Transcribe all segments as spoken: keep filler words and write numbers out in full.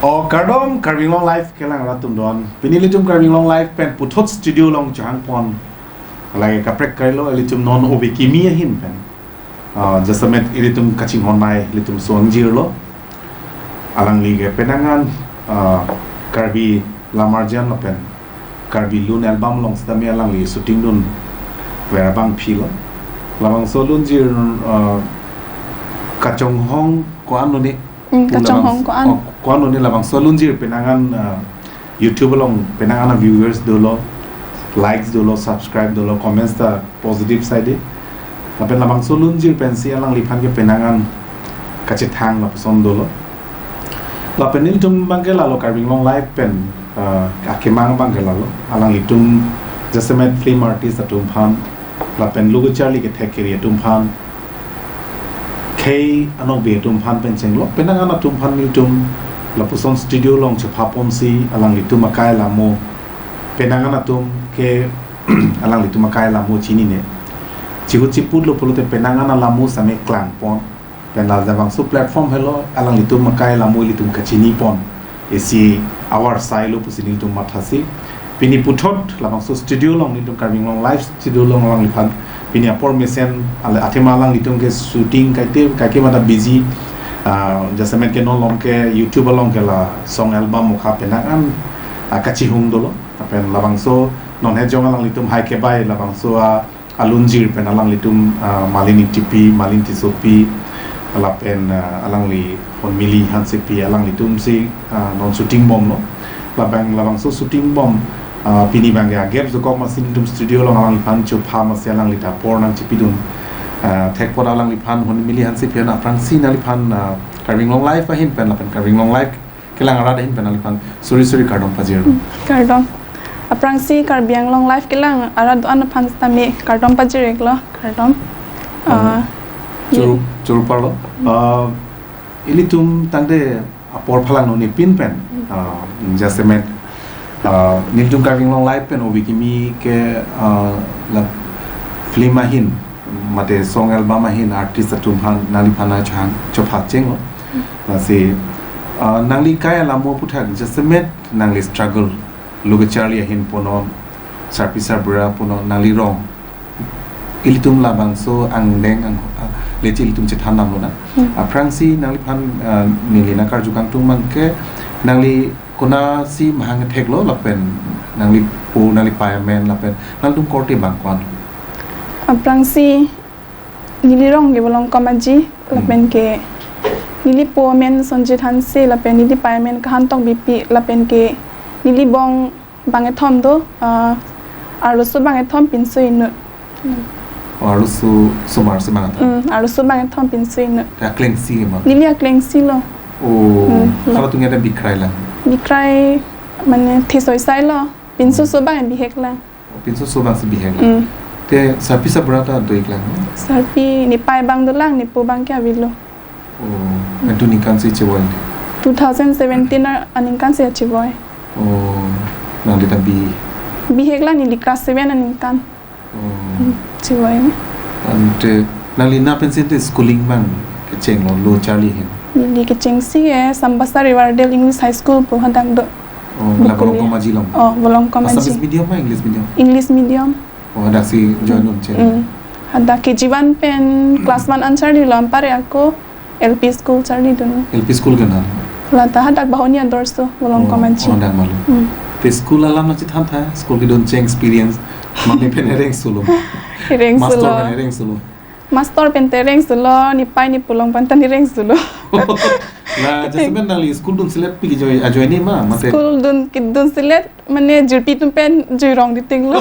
O kardom Karbi Anglong Live kelang rat atum don. Pini ilitum Karbi Anglong Live pen puthot studio along chehangpon. Lake kaprek kailo ilitum non ove kimi ahin pen. Ah, jasemet ilitum kachinghon mai ilitum so-angjirlo. Alangli ke penang an, ah, Karbi Lamarjan lapen Karbi Lun album along sitame alangli shooting dunver abangphilo. Labangso alunjir, ah, kachonghong ko-an lo ne? Hmm, kachonghong ko-an. Oh, ko-an lo ne labangso alunjir penang an, ah, YouTube along penang an viewers dolo, likes dolo, subscribe dolo, comments ta positive side. Lapen labangso alunjir pensi alangliphan ke penang an kachethang lapuson dolo. Lapen nelitum abangke lalo Karbi Anglong Live pen, ah, akemang abangke lalo. Alanglitum jasemet film artist atum aphan lapen lo kacharli kethek keri atum aphan, khei anokbe atum aphan pen chenglok penang an atum aphan nelitum lapuson studio along chephaponsi alanglitum akai alamo penang an atum ke alanglitum akai alamo chinine. Chihut chiputlo pulote penang an alamo sitame klangpon. Pen la labangso platform helo alanglitum akai alamo ilitum kachinipon. Isi awar sailo pusi nelitum mathasi. Pini puthot labangso studio along nelitum Karbi Anglong Live studio along alangliphan pini apor mesen ale athema alanglitum ke shooting kaite kaike mata busy. Ah, jasemet ke non along ke YouTube along ke la song album mukha penang an, ah, kachihung dolo. Lapen labangso non hejong alanglitum hai kebai labangso, ah, alunjir pen alanglitum, ah, Malin Ingtipi, Malin Tissopi, lapen, ah, alangli Honmili Hansepi alanglitum si, ah, non shooting bomlo. Labang labangso shooting bom, ah, pini abangke agap dokok amatsi nelitum studio along alangliphan chopha amatsi alangli ta apor nangchipidun. Ah, thekpot alangliphan Honmili Hansepi aphrangsi nangliphan, ah, Karbi Anglong Live ahin pen lapen Karbi Anglong Live kelang arat ahin pen nangliphan suri suri kardom pajir. Hmm, kardom. Aphrangsi Karbi Anglong Live kelang arat do-an aphan sitame kardom pajir-iklo, kardom. Hmm. Ah, churu, churu parlo. Hmm. Ah, ilitum tangte apor phalangno nepin pen. Hmm. Ah, jasemet, ah, nelitum Karbi Anglong Live pen ove kimi ke, ah, la film ahin mate song album ahin artist atum aphan nangliphan nangchehang chopha chenglo. Lasi, ah, nangli kai alamo aphuthak jasemet nangli struggle lo kacharli ahin punon, sarpi sarbura punon, nangli rong ilitum labangso angdeng ang, ah, leche ilitum chethan damlo na. Hmm. Aphrangsi nangliphan, ah, neli nangkarju kangtung abangke nangli konatsi mahang theklo lapen nangli po nangli pei amen lapen nangtum korte abang ko-an? Aphrangsi neli rong ke Volongkom Aji, hmm, lapen ke neli po amen Sonjit Hanse lapen neli pei amen Kahan Tokbipi lapen ke neli bong bangkethom do, ah, arloso bangkethom pinso inut. O, arloso osomar si bangkethom? Hmm, arloso bangkethom pinso inut. Te akleng si ke ma? Neli akleng silo. O, hmm, hala atum ke ta bikrailang? Bikrai mane thesoi sailo. Pinso, hmm, so bang biheklang. O, pinso so bang si biheklang. Hmm. Te sarpi sarbura ta do-iklang? Sarpi nepei abang dolang, nepo abangke avelo. O, hmm, antu ningkan si chevoi? Two thousand seventeen a, aningkan si chevoi. O, nangli ta bi? Biheklang, neli class seven aningkan. O. Hmm, chevoi. Ante nangli na pensi te schooling abang kechenglo lo charli ahin? Neli kechengsi ke Sambasa Riverdale English High School pu hadak do. O, la Bukuli. Volongkom Aji along? O, Volongkom Aji. Assamese medium ma English medium? English medium. O, hadaksi join dun cheng? Hmm. Hadak K G one pen class one an charlilo, anpar ako L P school charlidun. L P school ke na? La ta hadak Bahoni Adorsho, Volongkom Aji. O, hadak ma lo. Hmm. Te school alam nangchethantha, school kedun cheng experience, mami pen rengsulo? Rengsulo. Master pen rengsulo? Master pen te rengsulo, nepei nepo along pen ta ne rengsulo. La, jasemet nangli school dunselet pi kejoi, ajoine ma, mate? School dun, kedunselet, mane jirpi atum pen jui rong titinglo.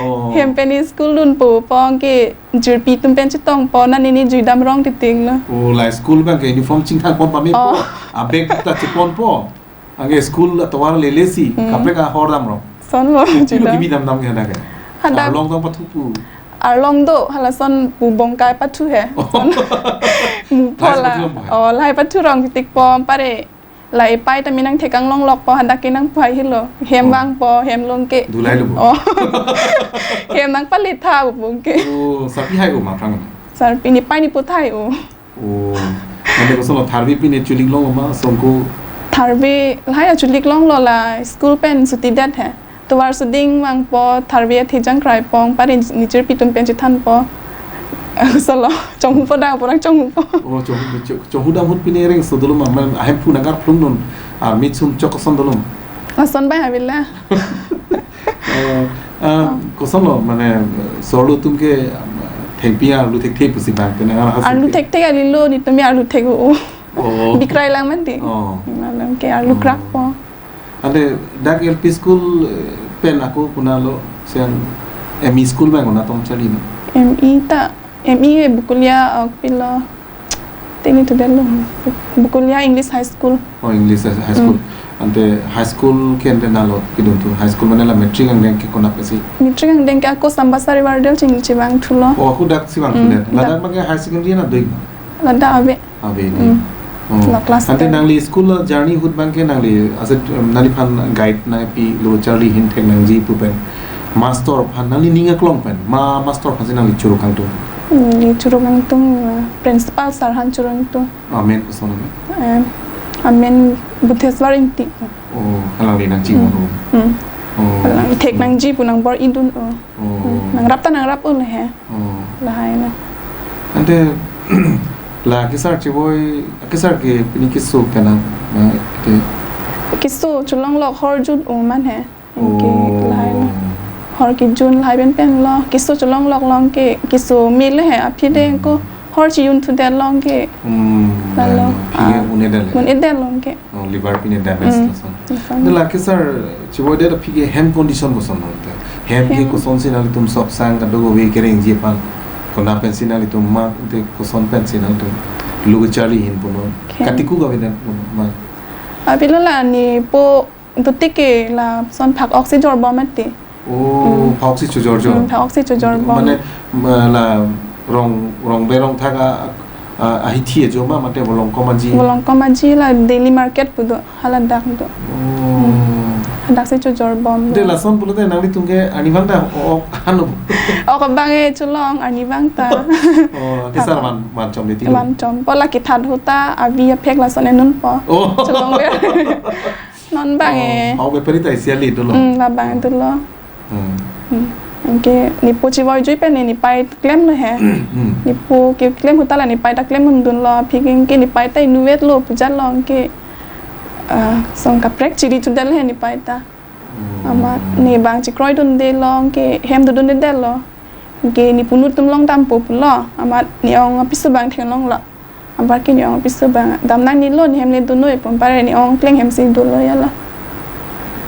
O. Hem pen school dunpo, pong ke jirpi atum pen chetongpo, nani ne jui dam rong titinglo. O, la school abangke uniform chingthangpon pame po, o, abag ta cheponpo. Anke school atovar lele si, hmm, kaprek ahor dam rong. Lason lo, kopilo jui dam. Kebi dam dam ke hadak ke? Hadak. Arlong tong pathu pu? Arlong do, halason pu bongkai pathu he. O. Lason. Mu pho la. Lahai pathu rong pai? O, lahai pathu rong titikpo, anpar la epei ta mi nangthek anglong lokpo, hadak ke nangpu hai helo. Hem, o, vangpo, hem along ke. Dulai lo bo? O. Hem nangpaletha pu abangke. O, sarpi hai-o ma aphrang? Sarpi nepei nepo hai-o. O, mane kosonlo, tharve pine chuling long ma, songko Tharve lahai achulik longlo la school pen suti det he. Tovar suding vangpo, tharve athe jangkrai pong, pare ni chirpi atum pen chethanpo. Solo, chonghupo da, porang chonghupo. Oh, chong, chong, chonghu dam ahut pine reng so dolom, amen, ahemphu nangkarplung non, army sum chok ason dolom. Ason bai habila. Oh, ah, kosonlo, mane, sorlo atum ke, ah, thengpi arlu thekthe pusi bang, kena ngar hasil Arlu ke. Thekthe alilo, netum arlu thek o. Oh. Bikrai lang mati. Oh. Malam ke arlu Oh. Krakpo. Ante dak L P school, eh, pen ako konatlo, siang M E school bang kona tong charli no? M E ta, M E e Bokolia, ok pilo. Tini tu delo. Bokolia English High School. Oh, English High School. Mm. Ante high school ke ante nalo kidun tu. High school mane la matric angdeng ke konat ke si? Matric angdeng ke ako Sambasa Riverdale ching chevang thulo. Oh, ako dak si vang Mm, thulo. Ladak dak. Bang ke higher secondary na doi? Ladak ave. Ave ni. Mm. Oh. La class Ante ten. Nangli school journey ahut bang ke nangli aset, um, nangliphan guide nangpi lo charli ahin thek nangji pu pen. Master aphan nangli ning aklong pen. Ma master aphan si nangli choro kangtung. Mm, neli choro kangtung, uh, principal sir aphan choro kangtung. Amen koson amen? Em, amen Buddheswar Ingti. Oh, alangli nangchimon Mm. o. Mm. Oh. Alang thek nangji pu nangbor-idun o. Oh. Mm. Nangrap ta nangrap o le he. Oh. Lahai na. Ante la kesar chevoi, kesar ke pini keso kana, na, te. Keso cholonglok hor jut o man he. Anke Oh. Lahai na. Hor kejun lahai pen pen lo. Keso cholonglok long ke keso me le he. Aphi de Hmm. ko hor chejun thudet long ke. Hmm, Lalo. Lalo. Aphi ke Ah. Un-edet le. Un-edet long ke. Oh, liver pine damage Mm, lason. Lason. Ante la kesar chevoi det aphi ke hem condition koson nonte. Hem ke Hem. Koson si nanglitum sok sang kadokave kerengji aphan. Kona pen si nanglitum ma te koson pen si nanglitum lo kecharli ahin punon. Hem. Katiku kave dan punon ma. Apilo la nepo dotik ke lason phak-ok si jorbom mati. Oh, Mm. Phak-ok si chojor jor. Mm, phak-ok si chojor bom. Mane, ma, la rong, rong berong thak a, a, ahithi ajo ma mate Volongkom Aji. Volongkom Aji la daily market pu do, haladak do. Oh. Mm. Hadak si chojor bom. Ante lason pulote nanglitum ke arnivang ta o, o, ano. Ok abang e cholong arnivang ta. Oh, kesar van, van chom de tilo. Van chompo la kethat ahut ta avi aphek lason enunpo. Oh. Cholong ver. Non bang e. Oh, ok bepari ta isi ali dolo. Hmm, labang dolo. Hmm. Hmm. Anke nepo chevoi jui pen ne nepei klemlo he. Hmm. Nepo keklem ahut ta la nepei ta klem undunlo. Aphi ke anke nepei ta inutvet lo pu jat lo anke, ah, song kaprek chiri chudel he nepei ta. Hmm. Amat ne bang chekroi dunde lo anke hem dodunde lo. Anke ne punut atum long dampo pulo. Amat ne-ong apiso bang theklonglo. Abar ke ne-ong apiso bang dam nangnelo, ne hem le dun noi pu, pare ne-ong akleng hem si dolo ya la.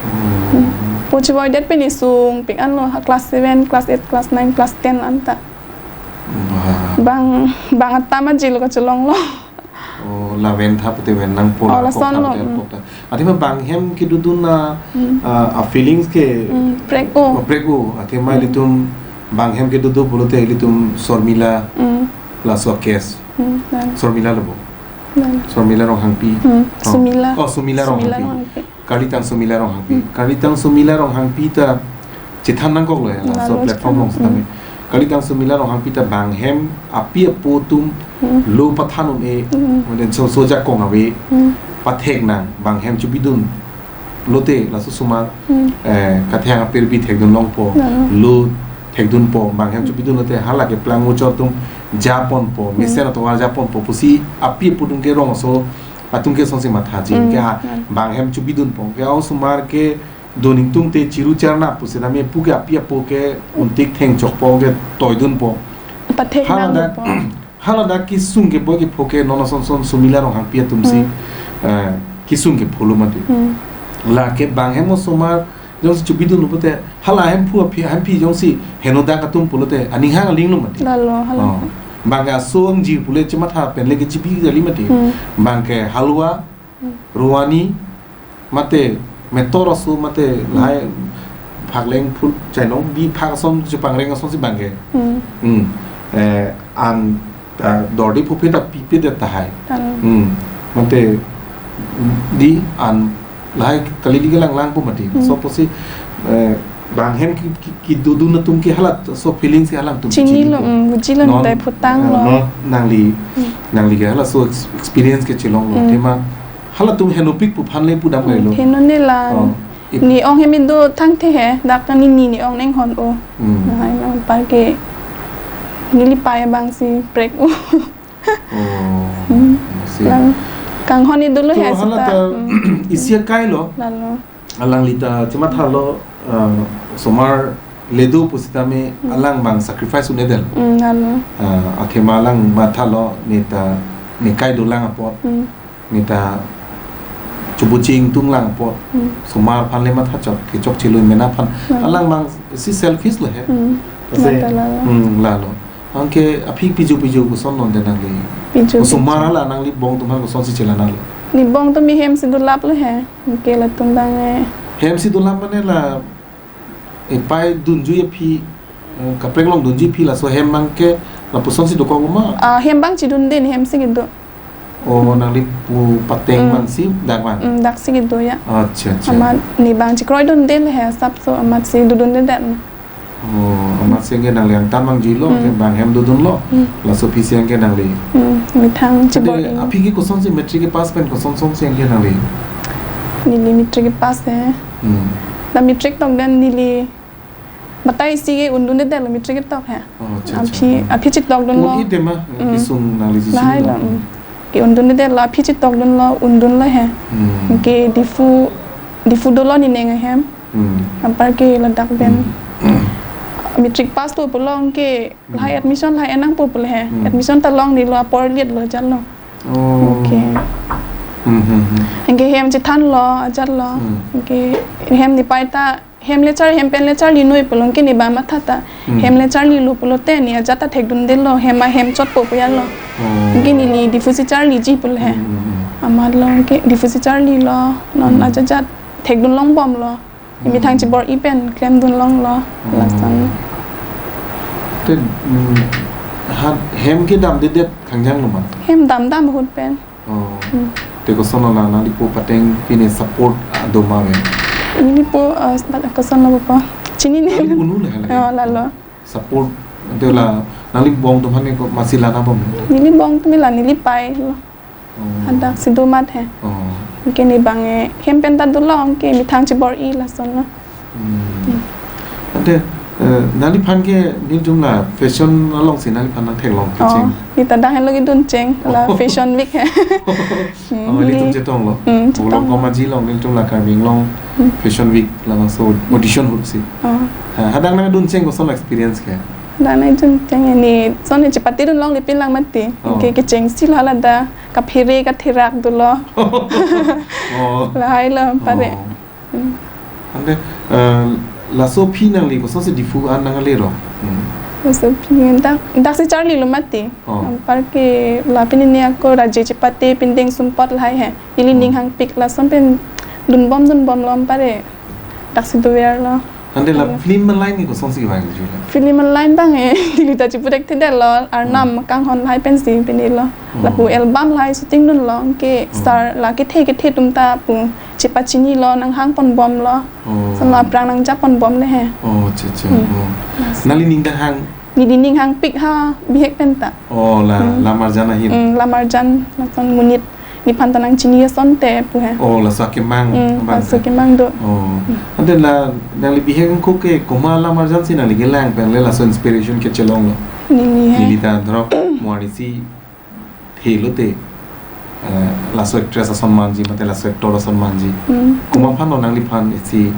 Hmm. Hmm. Po chevoi det pen ne sungpik anlo, ha class seven, class eight, class nine, class ten anta. Wah. Bang, bang atam ajilo kachelonglo. Oh, laven tha pute ven nangpo Oh, la lason kok tha lo, pute hmm. Kok tha. Athema bang hem kedodun a, Hmm. Ah, a feelings ke Hmm, prek o. Oh, prek o. Athema Hmm. Ilitum bang hem kedodo pulote ilitum Sormila Hmm. Laso case. Hmm, dan. Sormila lo bo. Dan. Sormila Ronghangpi. Hmm, Oh. Sumila. Oh, Sumila Sumila Ronghangpi. Ronghangpi. Kalitang Sumila Ronghangpi. Hmm. Kalitang Sumila Ronghangpi ta chethan nangkoklo ya, Laso laso platform chethan. Along setame. Hmm. Kalitang Sumila Ronghangpi ta bang hem api apo atum Hmm. lo pathan un-e, Hmm. Mane so, so jakong ave, Hmm. Pathek nang, bang hem chobidun lote, laso osomar, Hmm. Eh, kathang apirbi thekdun longpo, Hmm. Lo thekdunpo, bang hem chobidun lote, hala keplang ochor atum japonpo, Hmm. Mesen atovar japonpo, pusi api apo atum ke rong aso, atum ke asonsi mathaji, Hmm. Ke ha, Hmm. Bang hem chobidunpo, ke osomar ke doning tung te chiru charna pusi dame pu ke api apo ke untik thengchokpo ke toidunpo. Pathek Hala nang dak, po. Hala dak kesung keboi kepho ke non ason son Sumila Ronghangpi atum si, Hmm. Eh, kesung kepholo mati. Hmm. La ke bang hem osomar jongsi chobidun lo pute hala hemphu aphi, hemphi jongsi henodak atum pulote aning hang aling lo mati. Lalo, hala. Oh. Bang ke aso angji pule chematha pen le ke chibi jali mati. Hmm. Bang ke halwa, Hmm. Ruani, mate metor aso mate Hmm. Lahai phakleng phul chainong bi phak ason chepangreng asonsi bang ke. Hmm. Hmm. Eh, an, ah, dordi phuphe ta pipe det tahai. Tal. Hmm. Mate di an lahai kali ligi lang lang pu mati. Hmm. So pusi, eh, bang hem ke, ke, kedodun atum ke hala so feelings ke hala atum Chinilo, chini lo. Hmm, bujilo Non, dai phutang eh, lo. Non nangli, Hmm. Nangli ke hala so ex-, experience kechelonglo. Hmm. Athema Halatum henopik pu aphan le pudam kailo. Heno ne la. Oh. Ip- Ne ong hem do thangthe he, dak ni ni ne ong neng hon o. Hmm. Lahai lo, anparke neli pei abang si prek o. Oh, Hmm. I see. Lang kanghon ni dolo To he hala seta. ta Hmm. isi akailo. Lalo. Alangli ta chemathalo, uh, osomar le do pusitame Hmm. alang abang sacrifice un-edetlo. Hmm, lalo. Uh, athema alang mathalo ne ta ne kai dolang apot. Hmm. Ne ta chubuching tunglang apot. Hmm. Osomar aphan le matha chok, kechok chelui mena aphan. Hmm. Alang abang si selfish lo he. Hmm. Ase, Mata lalo. Hmm, lalo. Anke aphi piju piju koson non de nangli. Piju Osomar piju. Hala nangli bong atum aphan kosonsi chelananglo. Ne bong atum hem si dolap lo he. Anke latum abang eh. Hem si dolap mane la epei dunjui aphi, eh, kaprek along dunjui aphi laso hem abangke lapusonsi dokok ma? Ah, hem abang chidunde ne hem si kedo. Oh, nangli pu pateng Hmm. abang si dak abang? Hmm, dak si kedo ya. Acha, acha. Amat ne abang chekroidunde le he asapso amat si dodundedet. Oh, amat si anke nangli angtan abang juilo, Hmm. anke bang hem dodunlo. Hmm. Laso aphi si anke nangli. Hmm, methang Tadi chibor-i. Aphi ke kosonsi matric kepass pen koson kosonsi anke nangli. Neli matric kepass he. Hmm. La matric tok den neli batai isi ke undundedetlo matric ketok he. Oh, acha, acha. Aphi, Hmm. aphi chetokdunlo. Un-e tema, Hmm. kesung nangli si Lahai sini lo, lo. Hmm. Ke undundedetlo, aphi chetokdunlo, undunlo he. Hmm. Ke Diphu, Diphu dolo ne neng ahem. Hmm. Anparke ladak pen. Hmm. Matric pass to pulo anke lahai Hmm. admission lahai enang pu pulo he. Hmm. Admission ta longnelo apor lietlo jalo. Oh. Okay. Hmm, hmm, hmm. Anke hem chethanlo, ajatlo. Hmm. Anke hem ne pei ta hem le charli, hem pen le charli noi pulo anke ne abang matha ta. Hmm. Hem le charlilo pulote ne ajat ta thekdundelo, hem ahem chotpo pu jalo. Oh. Anke neli Diphu si charliji pulo he. Hmm, hmm, hmm. Amat lo anke Diphu si charlilo, non Hmm. ajat ajat thekdun longbomlo. Hmm. Methang chibor-i pen klemdun longlo, Oh. lason. Te, hmm, ha hem kedamdedet kangjang lo ma? Hem damdam ahut pen. Oh. Hmm. Te koson lo na, nangli po pateng pine support do ma ave? Neli po, eh, koson lo po. Chinine. Nangli punu le hala. Oh, lalo. Support, te la, nangli bong atum aphan ke ko masi lanabom? Neli bong atum la neli pei lo. Oh. Hadak si do amat he. Oh. Anke ne abang eh, hem pen ta dolo anke methang chibor-i lason lo. Hmm. Hmm. Ante, eh, nangliphan ke nelitum la fashion alongsi nangliphan nangtheklong Oh, kecheng. Ne ta dak henlo kedun cheng, la Oh. Fashion Week he. Hmm, Oh, nelitum ne- chetonglo. Hmm, Bolong chetonglo. Komaji along, nelitum la Karbi Anglong Hmm. Fashion Week labangso audition ahut si. Oh. Ha, hadak nangdun cheng koson experience ke? Dak nangdun cheng ne, son ne chepatedun longle pinlang mati. Oh. Ke, kechengsi lo hala dak, kaphere katherak dolo. Oh. Lahai lo, anpare. Oh. Hmm. Ante, eh, laso aphi nangli kosonsi Diphu an nangkele ro? Hmm. Laso aphi dak, dak si charlilo mati. Oh. Anparke la pini ne ako Raje Chepate, Pindeng Sumpot lahai he. Neli Oh. ning hangpik lason pen dunbom dunbomlo anpare. Dak si dover lo. Ante la Iya. Film line ke kosonsi kevang jula? Film line abang eh, neli ta chipu thekthedetlo, Arnam Hmm. Kanghon lahai pensi pini lo. Oh. Lapu album lahai shooting dunlo, anke Oh. star la kethe kethe atum ta pu chepachinilo, nanghangponbomlo. Oh. Lason aphrang nangjapponbomle he. Oh, acha, acha. Hmm. Oh. Yes. Nangli ning ta hang? Neli ning hangpik ha bihek pen ta. Oh, la, Hmm. Lamarjan ahin. Hmm, Lamarjan, lason monit nephan ta nangchini asonte pu he. Oh, laso akemang Hmm, abang laso ta. Akemang do. Oh. Hmm. Ante la, nangli bihek angko ke komat Lamarjan si nangli kelang pen le laso inspiration kechelonglo? Neli he. Neli ta dhorok mo arnisi thelote, eh, laso actress ason manji, mate laso actor ason manji. Hmm. Komat aphan lo nangliphan isi,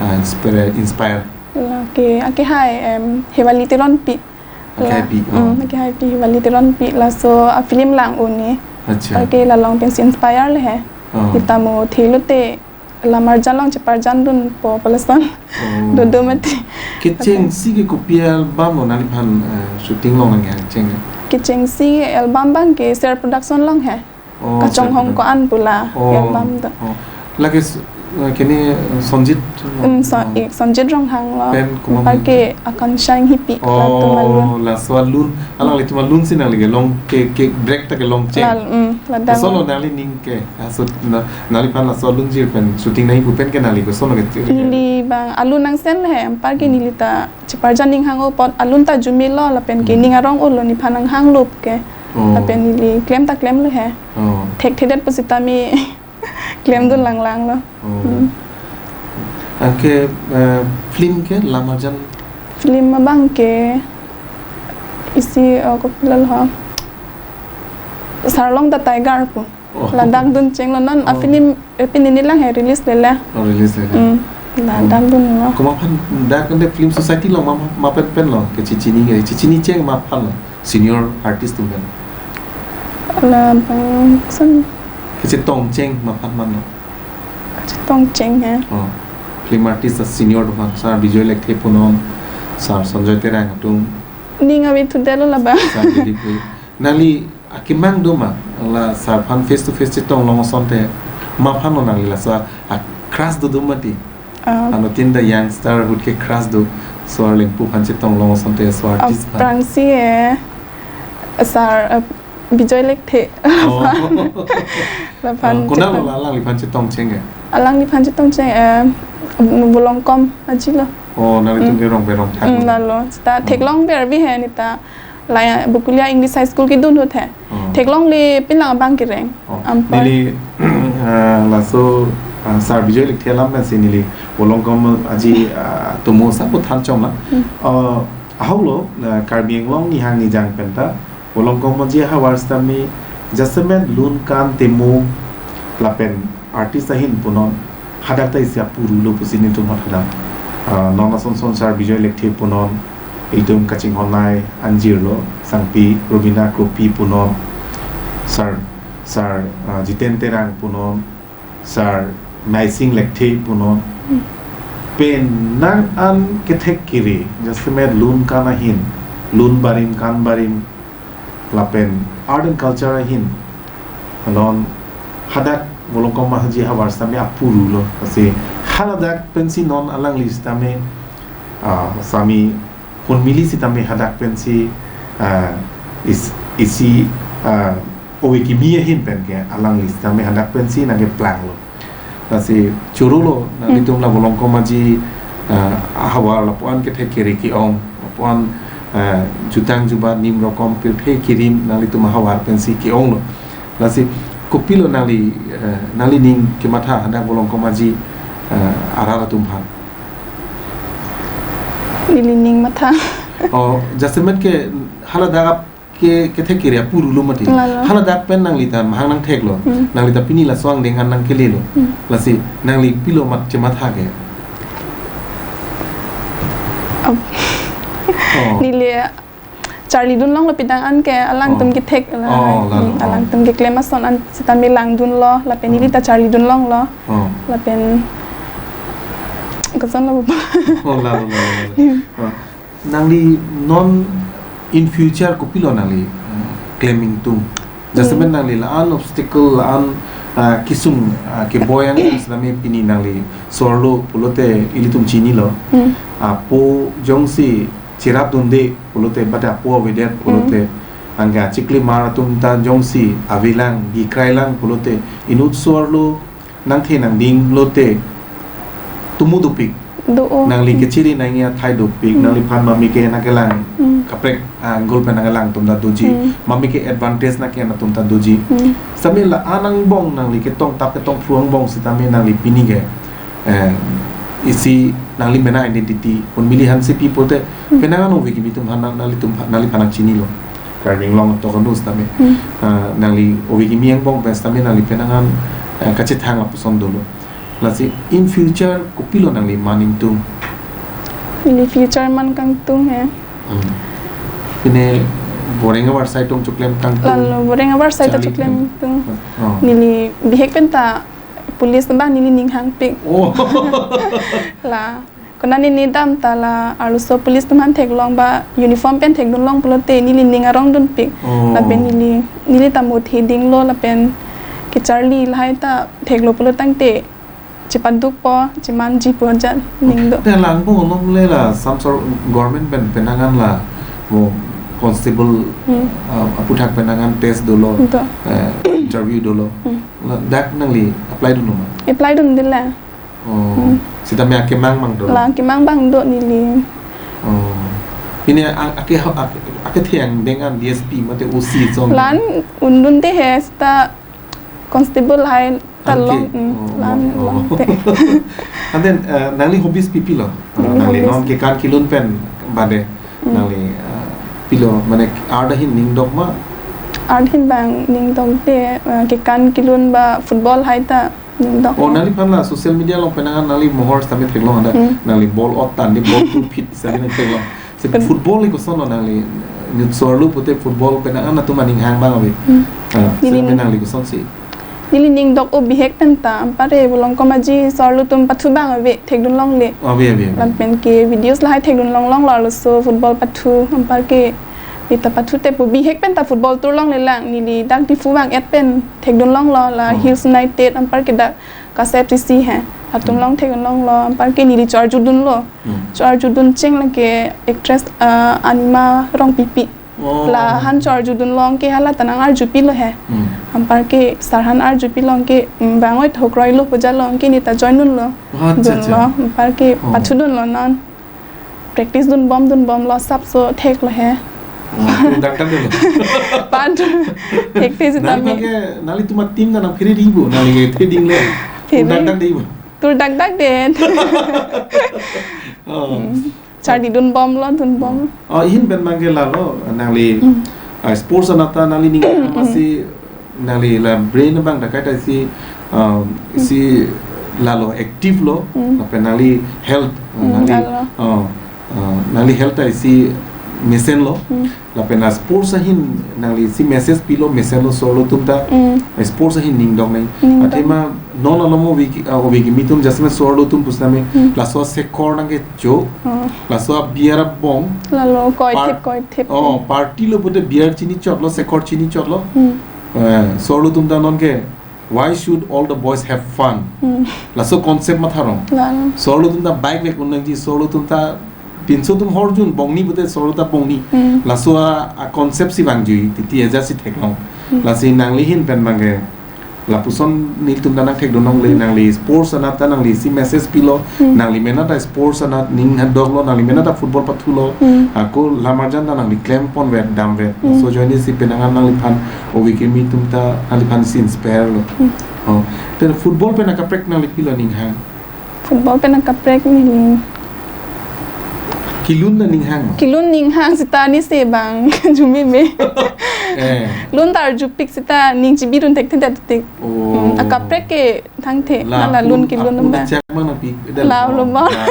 eh, inspire, inspire? Lake, akehai, em, Hewali Teronpi. Akehai La, pi, hmm, oh. Akehai pi Hewali Teronpi laso a film lang-o ne. Acha. Lake la along pensi inspire le he. Oh. Seta mo thelote Lamarjan along cheparjan dunpo pu lason. Oh. Dodo mati. Kechengsi ke kopi album lo nangliphan, eh, shooting along nangkecheng? Kechengsi album abang ke Ser Production along he. Oh, Kachonghong Ser Production. Ko-an pu la Oh, album do. Oh. Lake s-, eh, kene, eh, Sonjit. Hmm, Son-, Oh. eh, Sonjit Ronghang lo. Pen komat Anparke Akansha Enghipi Oh, latum alun. Laso alun. Alanglitum alun si nangli kelong ke, ke break ta kelong cheng. Lal, hmm, ladak Koson lo lo. Nangli ning ke? Asut na, nangliphan laso alun jir pen shooting nangji pu pen ke nangli koson lo ke? Neli abang alun nangsen le he, anparke Hmm. neli ta cheparjan ning hang-o apot alun ta arjumelo lapen ke Hmm. ning arong-olo nephan nanghanglo ke. Oh. Lapen neli klem ta klemlo he. Oh. Thekthedet pusitame Klemdun langlang lo. Oh. Hmm. Anke, eh, film ke lam arjan? Film abang ke isi, eh, kopilo ho. Sarlong the Tiger pu. Oh. Ladak dun chenglo non, a Oh. film, eh, pini nilang he release lele. Oh, release lele. Hmm. Oh. Ladak dunlo. Komat aphan dak ante film society along ma, ma pen pen lo, kechechini, kechechini cheng ma aphan lo, senior artist atum pen? Labangson. Kechetong cheng ma aphan ma lo? Kechetong cheng he. Oh. Film artist a senior atum aphan, Sir Bijoy Lekthe punon, Sir Sanjoy Terang atum. Ning ave thu detlo labang. Sir Dilip Bey. Nangli akemang do ma, la sir aphan face to face chetong long asonte, ma aphan lo nangli laso a crush do do mati? Ah. Anuttin the youngster ahut ke crush do, so arlengpu aphan chetong long asonte, so artist aphan. Aphrangsi, eh, sir, eh, Bijoy Lekthe. Oh. Laphan. Ah, konat lo chetong. La alangliphan chetong cheng ke? Alangliphan chetong cheng, eh, Volongkom Aji lo. Oh, nanglitum Hmm. ke rong berong thak Hmm, lo. Lalo. Seta Hmm. theklong ber bi he neta. La Bokulia English High School kedun ahut he. Oh. Theklongle pinlang abang kereng. Oh. Ampar. Neli, ah, laso, ah, Sir Bijoy Lekthe alam pensi neli Volongkom Aji, ah, tomo sa pu than chom na. Hmm. Ah, ahok lo, ah, Karbi Anglong nihang nijang penta, Volongkom Aji ahavar sitame jasemet lun kan temo lapen artist ahin punon, hadak ta isi apuru lo pusi nelitum matha dam. Ah, non ason son Sir Bijoy Lekthe punon, itum kachinghon-ai anjir lo, sangpi Robina Kropi punon, Sir, Sir, ah, Jiten Terang punon, Sir Naising Lekthe punon. Hmm. Penang an kethek kere, jasemet lun kan ahin, lun barim kan barim, lapen art and culture ahin, non hadak Volongkom Aji ahavar sitame apuru lo. Lasi haladak pensi non alangli sitame, ah, sami hunmili sitame hadak pensi, ah, is-, isi, ah, ove kimi ahin pen ke alangli sitame hadak pensi nangkeplang lo. Lasi choro lo, Hmm. nanglitum la Volongkom Aji, ah, ahavar lapuan kethek kere ke-ong, lapuan, ah, jutang jubat nim rokom pirthe kirim nanglitum ahavar pensi ke-ong lo. Lasi kopilo nangli, eh, nangli ning kematha hadak Volongkom Aji, eh, arat atum aphan? Neli ning matha. Oh, jasemet ke haladak ap ke, kethek kere apuru lo mati. Lalo. Haladak pen nangli ta mahang nangthek lo. Hmm. Nangli ta pini laso angdeng an nangkele lo. Hmm. Lasi nangli pilo mat chematha ke? Ab-, Oh. Neli charlidun long lo pidang an ke alangtum Oh. kethek la. Oh, lalo. Hmm, Oh. alangtum keklem ason an sitame langdun lo, lapen neli Hmm. ta charlidun long lo. Oh. Lapen koson lo. Oh, lalo, lalo, lalo. Hmm. Oh. Nangli non in future kopilo nangli, eh, klem ingtung? Jasemet Hmm. nangli la-an obstacle, la-an, ah, kesung, ah, keboi angkung sitame pini nangli so-arlo pulote ilitum chinilo. Hmm. Apo jongsi cherapdunde pulote, bade apo avedet pulote, Hmm. anke achiklimar atum ta jongsi avelang, bikrailang pulote, inut so-arlo nangthe nangding lote tumu dopik. Do-o. Nangli Hmm. kechiri nangji athai dopik, Hmm. nangliphan mami ke nangkelang Hmm. kaprek, ah, anggul pen nangkelang atum ta doji, Hmm. mami ke advantage nangke-en atum ta doji. Hmm. Sitame la-an angbong nangli ketong tap ketong phru angbong sitame nangli pini ke, eh, isi nangli mena identity, hunmili hansi pi pulote, Hmm. penang an ove kimi atum aphan nang-, nanglitum aphan, nangliphan nangchinilo. Karbi Anglong atok anu sitame. Hmm. Ah, nangli ove kimi angbong pen sitame nangli penang an, eh, kachethang lapuson dolo. Lasi in future kopilo nangli man ingtung? Neli future man kangtung he. Hmm. Pine boreng avar side tong choklem kangtung? Lalo boreng avar side ta Charli choklem pen. Ingtung. Oh. Neli bihek penta police abang neli ning hangpik. Oh. La. Konat neli dam ta la arloso police atum aphan theklong ba uniform pen thekdun long pulote neli ning arong dunpik. Oh. Lapen neli, neli ta muthe dinglo lapen kecharli lahai ta theklo pulo tangte chepadukpo, chemanjipo ajat ning do. Te la angbong along le la some sort government pen penang an la mo constable, Hmm. ah, aphuthak penang an test dolo, Do. eh, interview dolo. Hmm. Ladak nangli apply dunlo ma? Apply dundela. Oh, Hmm. sitame akemang abang do? La kemang abang do neli. Oh. Pini a-, ake, ake, akethe angdeng an D S P mate O C song. La-an undunde he seta constable hai Talong, Anke? Mm, Oh, lan, oh. Longte. And then, uh, nangli hobbies pi pilo? Uh, Nangli nangli hobbies. Non kekan kelun pen bade. Mm. Nangli, uh, pilo, mane art ahin ning dok ma? Art ahin bang ning dok de, uh, kekan kelun ba football hai ta ning dok. Oh, nangli phan la social media along pen nangli mohor sitame theklong ada. Mm. Nangli ball ot tan di ball two feet sitame nang theklong. Si Pen- football ni koson lo nangli, uh, nut sorlu pute football pen nang atum aning hang bang abi. Mm. Uh, Neli sitame nangli kosonsi? Neli ning dok o bihek pen ta, anpar ke volong komaji sorlu atum pathu bang ave, thekdun longle. Ave, ave, ave. Lapen ke videos lahai thekdun long long lo, laso football pathu, anpar ke ita pathu te pu bihek pen ta football tur longle lang, neli dak Diphu vang et pen thekdun long lo, la Oh. Hills United, anpar ke dak KASA FC he. Atum Hmm. long thekdun long lo, anpar ke neli chor jutdun lo. Hmm. Chor jutdun cheng lake actress, ah, Anima Rongpipi. Oh. La han chor jutdun long ke hala ta nang arju pilo he. Hmm. Anpar ke sar han arju pilong ke, mm, bang oi thok roi lo puja long ke neta join dun lo. Oh, acha, Dun acha. Lo. Anpar ke Oh. pathu dun lo non. Practice dun bom dun bom lo sapso thek lo he. Oh, tum dak dak dun lo. Pat thek te Nangli sitame. Bang ke, nangli atum a-team na nang phere ribo, nangli ke theding le. Phere. Tum dak dak dei bo. Tur dak dak de. Oh. Hmm. Charli dun bom lo, dun bom. Oh, ahin pen bang ke lalo, nangli, Mm. ah, sports anat ta nangli ning Mm. masi nangli la brain bang dakai ta isi, um, isi lalo active lo, Mm. lapen nangli health, Mm, nangli, lalo. Oh, ah, nangli health ta isi mesen lo, Mm. lapen a sports ahin nangli isi message pilo mesen lo sorlu atum ta, Mm. sports ahin ning dok nai. Ning dok. Athema non alomo ove ki-, ah, ove kimi atum jasemet sorlu atum pusitame, Mm. laso asekhor nang kecho, Oh. laso a-beer abong. Lalo koi Par-, thip, koi thip. Oh, party lo pute beer chini chot lo, sekhor chini chot lo. Hmm. Eh, sorlu atum ta non ke, why should all the boys have fun? Hmm. Laso concept matha rong. Lalo. Sorlu atum ta bike vek un nangji, sorlu atum ta pinso atum horjun bongni pute sorlu ta bongni. Hmm. Laso a, a-concept si vangji, titi eja si theklong. Hmm. Lasi nangli ahin pen bang ke, lapuson nelitum ta nang thekdun longle, Hmm. nangli sports anat ta nangli isi message pilo, Hmm. nangli mena ta sports anat ning dok lo, nangli mena ta football pathu lo, Hmm. ako lamarjan ta nangli klem pon vet, dam vet. Hmm. So join isi penang an nangliphan ove kimi atum ta nangliphan si inspire lo. Hmm. Oh, te football pen akaprek nangli pilo ning hang? Football pen akaprek neli. Kelun ta ning hang ma? Kelun ning hang seta ni se bang. Arju meme. Eh. Lun ta arju pik seta ning chibi dun thekthedet tik. Oh. Hmm, akaprek ke thangthe. La, nala lun kelun ako abang. Chak mang nangpi, dah. La, oh, lo ma. La.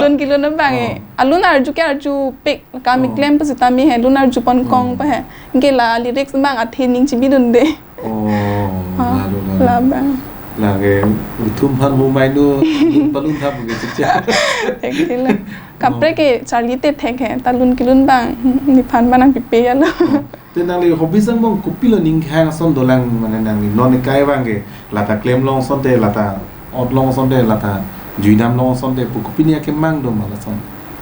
Lun kelun abang eh. Oh. Alun arju ke arju pik. Kami Oh. klem pa seta mi he. Lun arju pon kong Oh. pa he. Ke la lyrics bang athe ning chibi dunde. Oh, Ah, lalo, lalo. Labang. Lake, uthum phan mu mainu, lun palun thap ke chicha. Thek sila. Kaprek Oh. ke charli te thek he, ta lun kelun bang, hmm, nephan bang nangpipe ya lo. Oh. Te nangli hobby sang bang kopilo ning hang ason dolang mane nangli non ekai bang ke, lata klem long asonte, lata ot long asonte, lata juidam long asonte, pu kopine akemang do ma lason.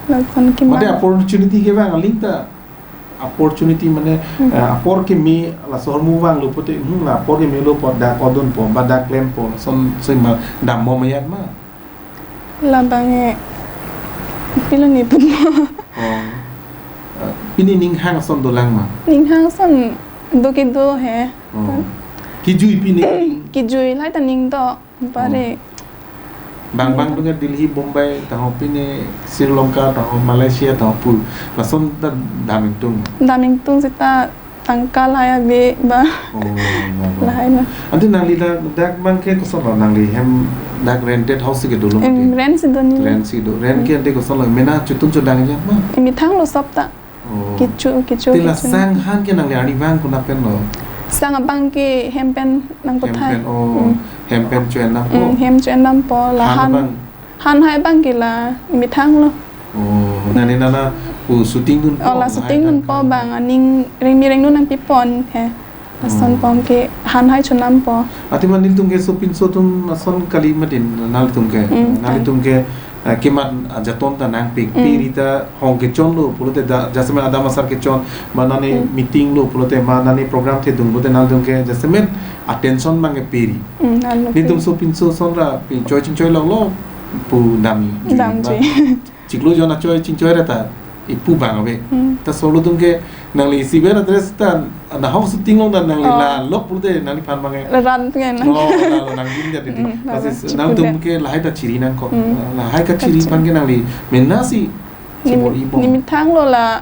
Lason kemang. Mate opportunity ke bang, aling ta opportunity mane, Hmm. eh, apor keme laso ahormu vanglo pote, hmm, la apor kemelo po dak odun po, ba dak klem po, son soi ma dam mo mayat ma. Labang e pilo ni pun mo. Oh. Eh, pini ning hang ason dolang ma. Ning hang ason do kedo he. Oh. Kejui pini. Kejui lahai ta ning do. Bare. Oh. Bang bang dunga Delhi, Bombay, taho pine Sri Lanka, taho Malaysia, taho pu. Lason ta dam ingtung. Dam ingtung seta tangka lahai ave ba. Oh, no, no. Lahai na. Ante nangli dak, dak bang ke koson lo nangli hem dak rented house si kedo lo Em, mati? Rent si do ni. Rent si do. Rent ke Hmm. ante koson lo mena chotun chodang aja ma? Emethang lo sop ta. Oh. Kecho, kecho, Te la kecho. Sang han ke nangli arnivang konat pen lo? Sang abang ke hem pen nangputhai. Hem pen, oh, Hmm. hem pen cho-en dampo. Hmm, hem cho-en dampo, la Han han. abang? Han hai abang ke la emethang lo. Oh, nani nana, oh, shooting dunpo, Oh, la han shooting hai dunpo tangka. Bang, aning rengmi rengno nangpipon he. Lason Oh. pom ke han hai chonampo. Athema nelitum ke sopinso atum ason kali mati nelitum ke. Mm, Nelitum ke, eh, kemat ajaton ta nangpik. Mm. Piri ta hong kechon lo, pulote da, jasemet adam asar kechon, ba nani Mm. meeting lo, pulote ba nani program thedung, pulote nelitum ke jasemet attention bang ke piri. Mm, lalu Nelitum piri. Sopinso ason ra, pi choi chingchoi lo lo, pu dam jui Dam ba. jui. Chiklo jon achoi chingchoi ra ta. ipu abang ave. Hmm. Ta solo atum ke nangli isi ber address ta nahok shooting along ta nangli Oh. la lok pulote nangliphan abang ke. Rat ke na. Oh, la lo nang bin dia didi. Hmm, la Pasi rat nangtum chipu dia. ke lahai ta chiri nangkok. Hmm. Lahai kachiri Kachiri. aphan ke nangli mena si Nimi-, chibor-i bom. Nimi thanglo la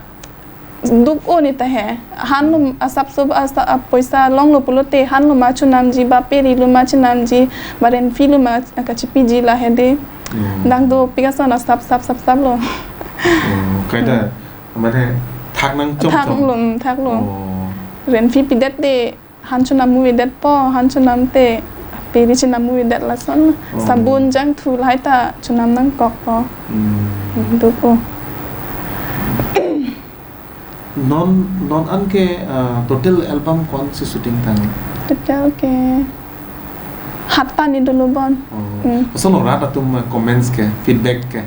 duk-o ne ta he. Han lo asap so asa a poisa longlo pulote han lo ma chonamji ba peri lo ma chonamji ba rent fee lo ma kachipiji la he de. Hmm. Dang dopik ason asap sap sap sap lo. Oh, kaita, mane, thak nangchok Thak chok. lo, mm, thak lo. Oh. Rent fee pidet de, han chonam avedetpo, han chonam te, peri chonam avedetpo lason. Oh. Sabun jangthu lahai ta chonam nangkokpo. Hmm. Duk-o. Non, non an ke, ah, total album ko-an si shooting tang? Total ke hat ta ni dolo bon. Oh. Hmm. Koson lo rat atum, ah, comments ke, feedback ke?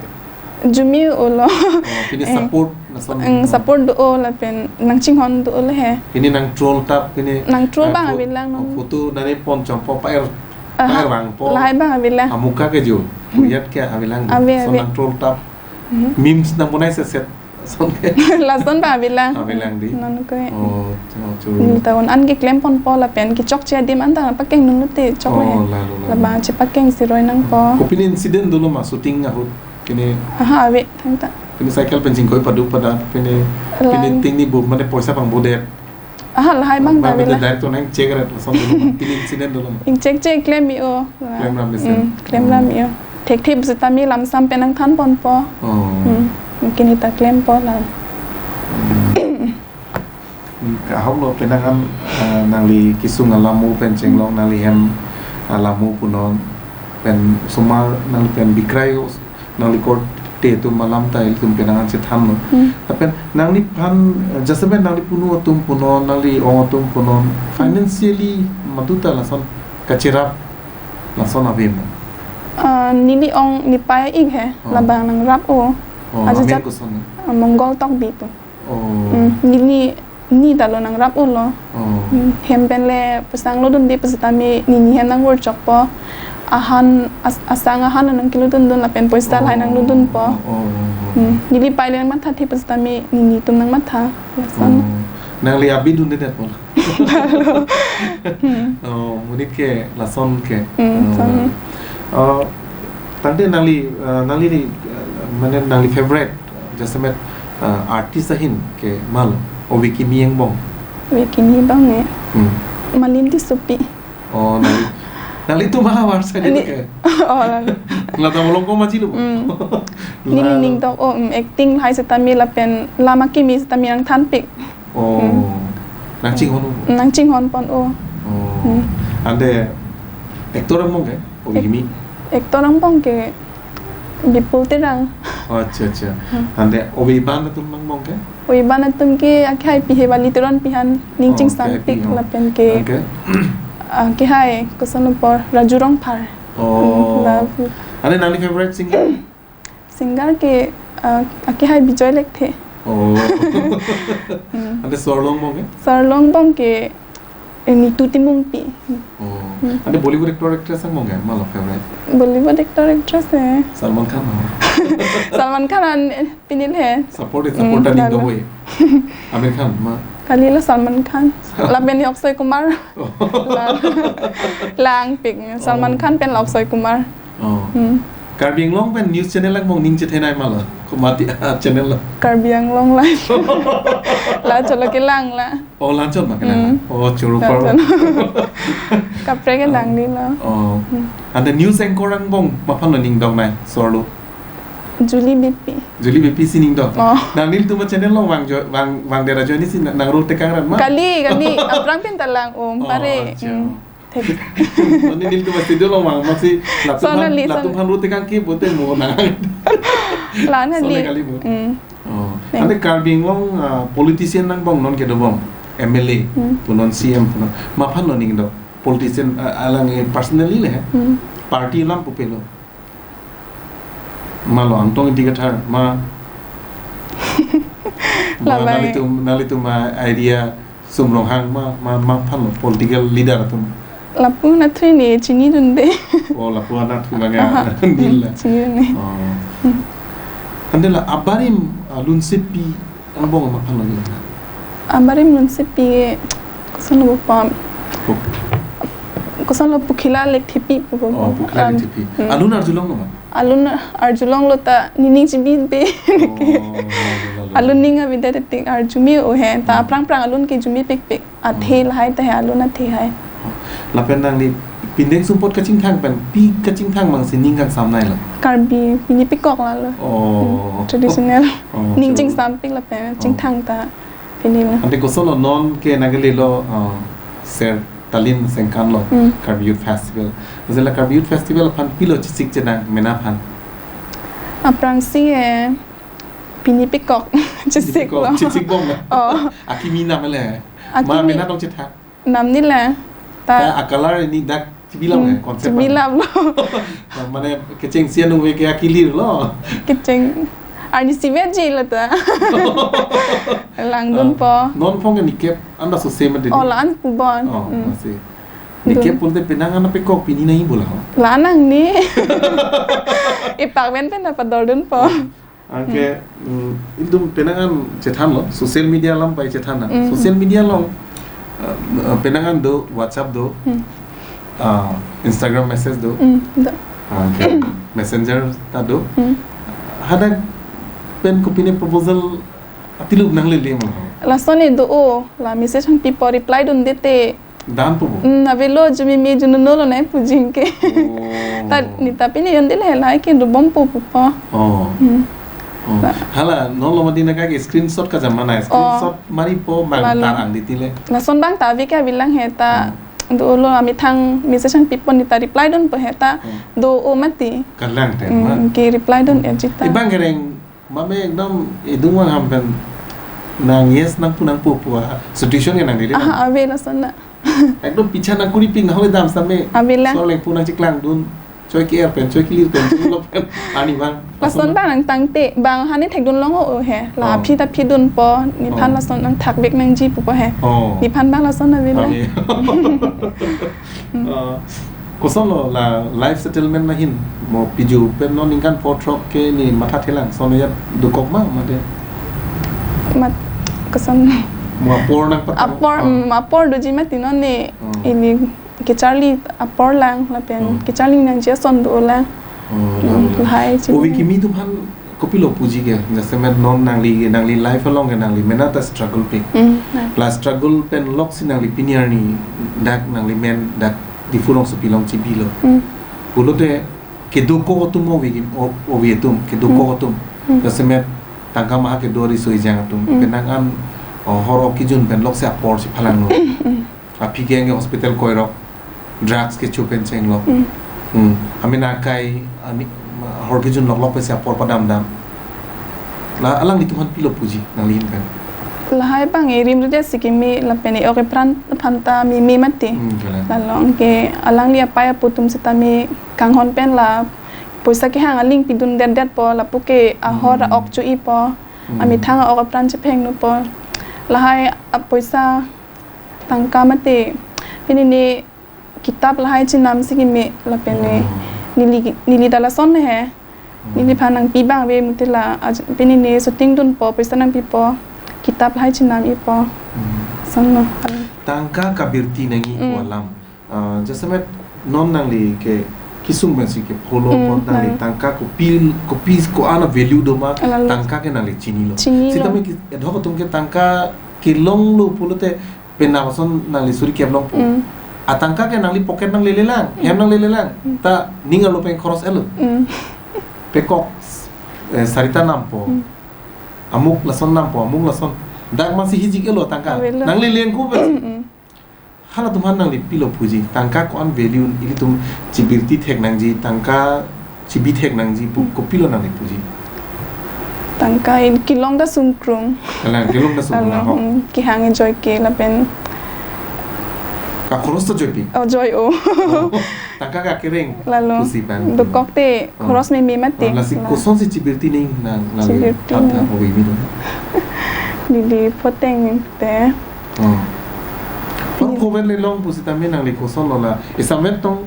Arjume-o lo. Oh, pini Eh. support lason. Eng, support do-o lapen nangchinghon do-o le he. Pini nang troll tap, pini Nang troll ah, abang pho-, avelang non. photo nani pon chompo pa-er, Aha, pa-er vangpo. lahai abang avelang. Amuka ke jo, kuyat ke avelang. Ave, So ave. nang troll tap. Mhm. Memes nang bonai se set. Lason ke. Lason abang avelang. Avelang di. Non ke. Oh, chalo chalo. Hmm, ta un an ke klem ponpo lapen kechokche adim an ta pakeng nunu te chok Oh, le. la lo, la lo. Labang chepakeng siroi nangpo. Kopine incident dolo ma shooting ahut? Pini Aha, ave, thangta. Pini cycle pen chingkoi padu pada, pini, Lang. pini tingni bu, mane poisa pangbodet. Aha, lahai abang Ma ta bede avelang. Director nang check ret, lason dolo ma, pini incident dolo ma. Ingcheck check klem-i-o. Klem ram mesen. Hmm, klem ram-i-o. Thekthe pusitame lamsam pen nangthan ponpo. Oh. Hmm, mungkin ita klempo la. Hmm. Hmm, ka ahok lo penang an, ah, nangli kesung alam mo pen chenglong, nangli hem alam mo punon, pen osomar nangli pen bikrai os-, nangli korte atum alam ta ilitum penang an chethan lo. Hmm. Lapen nangliphan, eh, jasemet nangli punu atum punon, nangli ong atum punon, financially madu ta lason kacherap lason ave mo? Ah, neli ong nepei ik he, Oh. labang nangrap-o. Oh, Aja amen jat, koson? ah, Monggol Tokbi pu. Oh. Hmm, neli ni ta lo nangrap-o lo. Oh. Hmm, hem pen le pusang lodunde pusitame nini hem nangvor chokpo. Ahan as-, asang ahan nangkelodundun lapen poisa lahai Oh, nanglodunpo. oh, oh, oh. Hmm, neli pei le nangmathathe pusitame nini atum nangmatha. Lason. Oh. Nangli abi dundedetpo la? Hmm. Oh, monit ke lason ke. Hmm, Oh, son. Oh, tangte nangli, eh, nangli ni, eh, mane nangli favorite, eh, jasemet, eh, artist ahin ke ma lo, ove kimi angbong? Ove kimi angbong eh. Hmm. Malin Tissopi. Oh, nangli, nanglitum ahavar side Ani-, ke? Oh, la. Lata Molongkom aji lo? Hmm. Neli La lo. ning dok, oh, hmm, acting lahai sitame lapen lam akimi sitame nangthanpik. Oh. Hmm. Nangchinghon-o? Nangchinghon pon-o. Oh. Hmm. Ante actor angbong ke? Ove Ac-, kimi? Actor angbong ke Bipul Terang. Oh, acha, acha. Hmm. Ante ove iban atum angbong ke? Ove iban atum ke akehai Pihe Bali Teronpi aphan ning Oh, chingsampik akehai Pihe. lapen ke Okay. akehai koson apor Raju Rongphar. Oh. Hmm, la- Ante nangli favorite singer? Singer ke, ah, akehai Bijoy Lekthe. Oh. Hmm. Ante sor-arlo angbong ke? Sor-arlo angbong ke, eh, Nitu Timungpi. Oh. Hmm. Ante Bollywood actor actress angbong ke ma lo favorite? Bollywood actor actress eh. Salman Khan ho? Salman Khan an, eh, pini le. Support eh, Hmm, support ta ning lalu. do boy. Aamir Khan ma? Kali lo Salman Khan. Lapen ni Akshay Kumar. Oh. La-, langpik. Salman Oh. Khan pen la Akshay Kumar. Oh. Hmm. Karbi Anglong pen news channel angbong ning chethenei ma lo? Komat a channel lo? Karbi Anglong Live. La cholo kelang la. Oh, la chot ma kelang. Hmm. Oh, choro La paro. chot. Kaprek ke Ah. lang di lo. Oh. Hmm. Ante news anchor angbong maphan lo ning doknei, sor-arlo? Julie Beypi. Julie Beypi si ning dok. Oh. Nanglitum a channel lo vang jo-, vang, vangdet ajoine si na-, nang role tekang ran ma? Kali, kali. Aphrang pen ta lang, um, Oh, pare. acha. Hmm. Thek. Mane nelitum a studio lo vang, masi latum Son aphan, nali, son. latum aphan role tekang ke pulote mo nang. Lang Son nali. kali mo. Hmm. Oh. Nek. Ante Karbi Anglong, ah, politician angbong non kedo bom. M L A, Hmm. punon C M punon. Maphan lo ning dok. Politician, ah, alang, eh, personally le. Hmm. Party alam pupe lo. Ma lo Angtong Ingti Kathar, ma. Ma Labai. nanglitum, nanglitum ma idea Sum Ronghang ma, ma, maphan lo political leader atum. Lapu anatthu ne chinidunde. Oh, lapu anatthu abang ya. Aha. Nil la. Hmm, chinidunde. Oh. Hmm. Ante la abarim, ah, lunsepi angbong ma aphan lo ni? Abarim lunsepi kosonlo pu pa. Pu- Kosonlo, Pukhila Lekthepi pu pu. Oh, Pukhila Am, Lekthepi. Hmm. Alun arjulonglo ma? Alun arjulonglo ta nening chibibe. Oh, lalo, lalo. Alun ning avedet tik arju me-o he. Ta Hmm. aphrang-phrang alun ke jumepikpik. Athe Hmm. lahai ta he, alun athe hai. Lapen nangli pindeng sumpot kachingthang pen, pi kachingthang mang si ning kangsam nai lo? Karbi, pini pekok lalo. Oh. Hmm, traditional. Oh, ning so chingsampik lapen Oh. chingthang ta pini lo. Ante kosonlo non ke nangkele lo, uh, Ser Talin Sengkan lo, Hmm. Karbi Youth Festival. Jela Karbi Youth Festival aphan pilo chesik chenang mena aphan? Aphrangsi, eh, pini pekok chesik Pini pekok lo. Chesik bom na? Oh. Akimi nam le. Akimi. Ma mena tong chetha. Nam ni le. Ta. Ta a-color ni dak chibi lam Hmm, eh, concept chibi lam. Lam lo. Mane kecheng sian uve ke akilir lo. Kecheng. Arni sivet ji lo ta. Langdun Ah, po. Non phong ke nikep anda so same de. Oh, la-an pu bon. Oh, Hmm. masih. Dun. Nikep pulote penang an pekok pini nai bola ho. La-an nangji. Ipak pen pen dapat dordun po. Hmm. Anke, Hmm. mm, ilitum penang an chethan lo, social media lam pai chethan na. Hmm. Social media along, uh, uh, penang an do, WhatsApp do, Hmm. uh, Instagram message do, Hmm, do. Anke Messenger ta do. Hmm. Hadak pen kopine proposal atilup nanglele ma? Lason e do-o, la message hangpi po reply dunde te. Dan po bo? Hmm, avelo, jumeme junono lo nai pujing ke. Oh. Ta, neta pini yonde le lahai ke dobom po pu po. Oh. Hmm. Oh. La- Hala, non lo mati nangka ke screenshot kajam ma nai, Oh. screenshot mari po mang Lalo. Tar ang di tile. Lason abang ta ave ke avelang he ta. Hmm. Do-o lo amethang message hangpi po neta reply dun po he ta. Hmm. Do-o mati. Kalang te Hmm, ma. Ke reply dun Hmm. e ji ta. Ibang kereng Mame ekdom idung vang ham pen nang yes nangpu nangpo pu a situation ke nang dili Aha, nang. Ave lason na. Ekdom picha nang kuri ping nang hole dam same. Ave lang. So lengpu nangcheklang dun. Choi ke-er pen, choi kelir pen, choi lo pen. Ani bang. Lason bang nangtangte, bang hani thekdun long o he. La Oh. aphi ta phi dun po, nephan Oh. lason nangthak bek nangji pu po he. Oh. Nephan bang lason ave lang. Ave. Hmm. Uh, kosonlo la life settlement ahin mo piju pen non ningkan pho throk ke ne matha thelang, son ya dokok ma mate. Mat koson. Mo apor nangpatang. Apor, Ah. mm, apor doji mati non ne Hmm. ili kecharli apor lang lapen Hmm. kecharli nangji ason do lang. Oh, Hmm, lalo, lalo. Lahai chini. Ove kimi atum aphan kopilo puji ke, jasemet non nangli, nangli life along ke nangli mena ta struggle pik. Hmm, nah. La struggle pen lok si nangli pini arni dak nangli men dak Diphu rongsopi along chibilo. Hmm. Pulote kedokok atum ove kim, o-, ove atum, kedokok Hmm. atum. Hmm. Jasemet tangka maha kedo riso ejang atum. Hmm. Penang an, o, hor ok kejun pen lok si apor si phalang lo. Hmm. Aphi ke anke hospital koirok, drugs kecho pen chenglok. Hmm. Hmm. Amen akai, ani, hor kejun lok lok pensi apor padam dam. La alanglitum aphan pilo puji, nangli ahin pen. Lahai bang e rim rede si kimi lapen e ok epran aphan ta meme mati. Hmm, kalang. Lalo anke alangli apai apo atum seta me kanghon pen la poisa kehang aling pidun det det po lapu ke ahor Hmm. a-ok cho-i po. Hmm. Amethang a-ok apran chepheng nu po. Lahai apoisa tangka mate. Pini ne kitap lahai chenam si kimi lapen ne Hmm. neli, neli ta lason he. Hmm. Neliphan nangpi bang ave mutila aj-, pini ne shooting dun po, poisa nangpi po. Kitap lahai chenam i po. Hmm. Son lo. Tangka kabirti nangji Hmm. pu alam. Ah, jasemet non nangli ke kesung pensi ke follow Hmm, po nangli nang. Tangka kopi, kopi ko-an a-value do ma, Lalo. Tangka ke nangli chinilo. Chinilo. Sitame ke, edhok atum ke tangka kelong lo pulote penap ason nangli suri kep longpo. Mm. Atangka ke nangli pocket nanglele lang, Mm. hem nanglele lang. Mm. Ta ning arlo pen khoros-etlo. Mm. Pekok, eh, sarita nampo. Mm. Amuk lason nampo, amuk lason. Dak masi hijik-etlo tangka. Avelo. Nanglele angko pen. Mm. Halatum aphan nangli pilo puji. Tangka ko-an value ilitum chibirti thek nangji, tangka chibi thek nangji pu, Hmm. kopilo nangli puji? Tangka in kelong ta sungkrung. Kalang, kelong ta sungkrung, Kalang, ahok. Hmm, kehang ajoike lapen. Ka khoros ta joipi? Oh, joi o. Oh, tangka ka kereng. Lalo. Pusi bang. Dokok te, Oh. khoros meme mate. Oh, lasi La. kosonsi chibirti ning nang, nang Chibirti than than ning. Hobi mi dong. Didi poteng te. Oh. Pon Ni- kover le long pusitame nangli kosonlo la. Isamet tong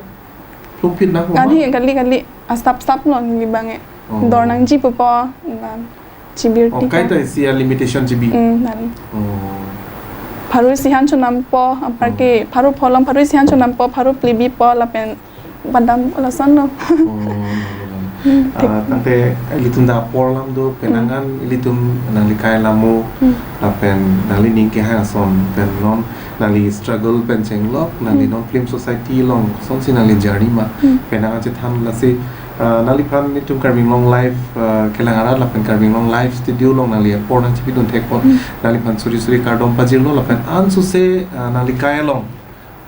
Plumphit nang Kali, ma? Kali, kali. Asap-sap lo neli bang e. Oh. Dor nangji pupo, la chibir Oh, tika. Kaita isi a-limitation chibi. Hmm, nari. Oh. Pharo isi han chonampo, apar Oh. ke pharo pholom, pharo isi han chonampo, pharo phli bipo, lapen padam lason lo. Oh, lalo, lalo. Hmm, Ah, thik. Tangte ilitum dak apor alam do, penang Hmm. an ilitum nangli kai alam mo, Hmm. lapen nangli ning kehang ason, pen non nangli struggle pen chenglok, nangli Hmm. non film society along, kosonsi nangli journey ma, Hmm. penang an chethan lasi, ah, nangliphan itum Karbi Anglong Live, ah, kelang arat lapen Karbi Anglong Live studio along nangli apor nangchipidun thekpo, Hmm. nangliphan suri suri kardom pajirlo, lapen ansose, ah, nangli kai along,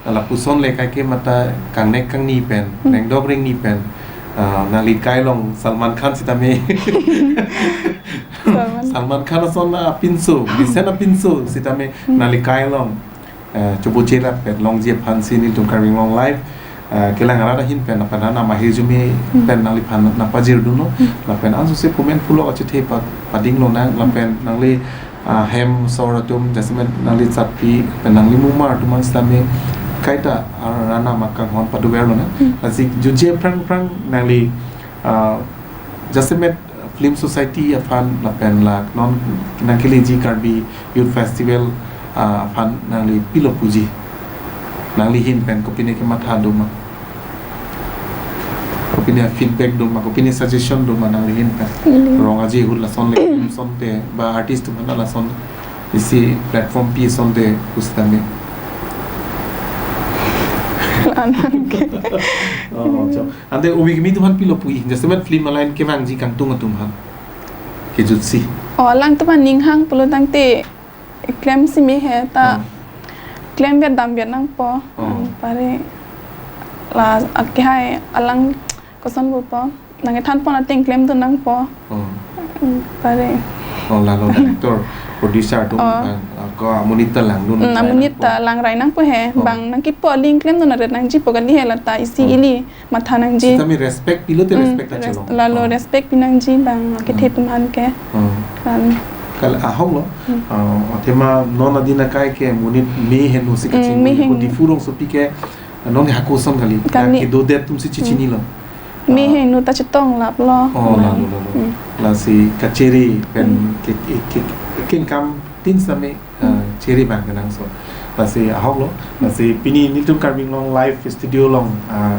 lapuson le kaike mata kangnek kangni pen, Hmm. rengdok rengni pen, ah, nangli kai along Salman Khan sitame. Salman. Salman Khan ason apinso, Vincent apinso sitame Hmm. nangli kai along, eh, choboche lapen longji aphansi nelitum Karbi Anglong Live, eh, kelang arat ahin pen, lapen anam ahirjume Hmm. pen nangliphan nangpajirdunlo, Hmm. lapen ansose komantu lo achethe pa-, pading lonang, lapen nangli, ah, hem asor atum, jasemet nangli chatpi, pen nangli mumar atum an sitame kaita, ah, anam akanghon padover lonang. Hmm. Lasi jutje aphrang aphrang nangli, ah, jasemet film society aphan lapen la non nangkeleji Karbi Youth Festival, ah, aphan nangli pilo puji? Nangli ahin pen kopine kematha do ma? Kopine feedback do ma? Kopine suggestion do ma nangli ahin pen? Neli. Rong aje ahut lason le, lason te, ba artist atum aphan lason isi platform pi asonte pusitame. Anang ke. Oh, cho. Ante umi kimi atum aphan pilo pu-i, jasemet film a-line kevangji kangtung atum aphan kejutsi. Oh, alangtum aning hang pulo tangte klemsi me he ta Hmm. klem vet dam vet nangpo. Hmm. Pare la akehai alang koson pupo. Nangkethanpon ateng klemdun nangpo. Hmm. Hmm, pare. Oh, lalo director, producer atum Oh. bang, ah, ko amonit ta langdun Hmm, rai amonit nangpo. Ta lang rai nangpo he. Oh. Bang nangkipu aling klemdun aret nangjipo kali he lata isi Hmm. ili matha nangji. Sitame respect pilote Hmm, respect ta res-, chelong. Lalo Oh. respect pinangji bang kethe Hmm. atum aphan ke. Hmm. Kan. Kal ahok lo. Hmm. Ah, athema non adin akai ke monit me heno si Hmm, kachini me ko heno. Diphu rongsopi ke non hako ason kali. Kali. Ke dodet atum si Hmm. chechinilo. Me Ah. heno ta chetong laplo. Oh, Lang. Lalo, lalo. Hmm. Lasi kachere pen Hmm. ke, ke, ke, kengkam tin sitame ah, Hmm. chere bang kenangsot. Lasi ahok lo, lasi pini nelitum Karbi Anglong Live Studio along, ah,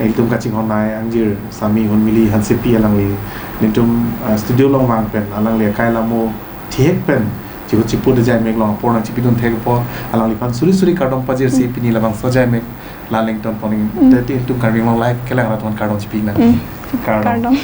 nelitum kachinghon ai angjir Sami Hunmili Hansepi alangli nelitum, ah, studio along vang pen alangli akai alam mo thihek pen chihut chiput ajai mek along apor nangchipidun thek apot alangliphan suri suri kardom pajirsi Hmm. pini labangso ajai mek la lengton poning Hmm. te nelitum Karbi Anglong Live kelang arat aphan kardom chipi nang. Hmm. Kardom. Kardom.